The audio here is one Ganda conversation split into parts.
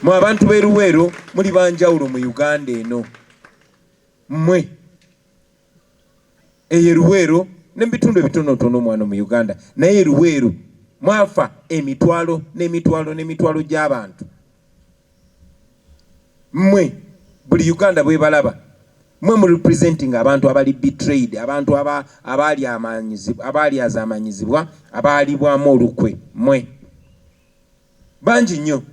Mwe abantu b'e Luweero muli banjawulo mu Uganda eno. Mmwe eyo e Luweero ne mu bitundu ebitonotono mwano mu Uganda, naye e Luweero mwafa emitwalo n'emitwalo n'emitwalo gy'abantu. Mmwe buli Uganda bwebalaba mwe mu representing abantu abali betrayed, abantu abaalyazamanyizibwa, abaalibwamu olukwe. Mmwe bangi nnyo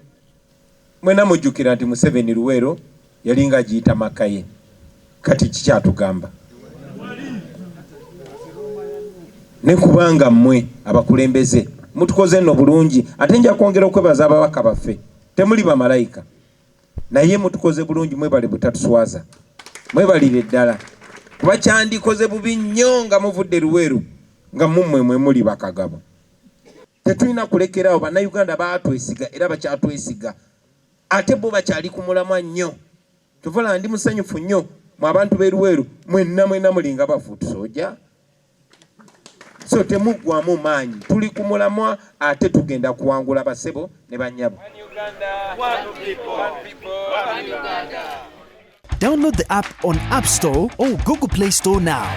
mwena mujjukira nti Museveni Luweero yalinga agiyita maka ye. Kati kikyatugamba ne kubanga mmwe abakulembeze mutukoze nno bulungi, ate nja kwongera okwebaza ababaka baffe. Temuli bamalayika, naye mutukoze bulungi, mwebale butatuswaza, mwebalire ddala, kuba kyandikoze bubi nnyo nga muvudde Luweero nga mummwe mwe muli bakagabo. Tetulina kulekeraawo, Bannayuganda baatwesiga era bakyatwesiga, ate bo bakyali ku mulamwa nnyo. Kyova olaba ndi musanyufu nnyo mwe abantu b'e Luweero mwenna mwenna mulinga bafuutusooja. So temuggwamu maanyi, tuli ku mulamwa ate tugenda kuwangula basebo ne bannyabo. Download the app on App Store or Google Play Store now.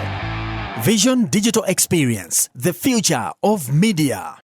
Vision Digital Experience, the future of media.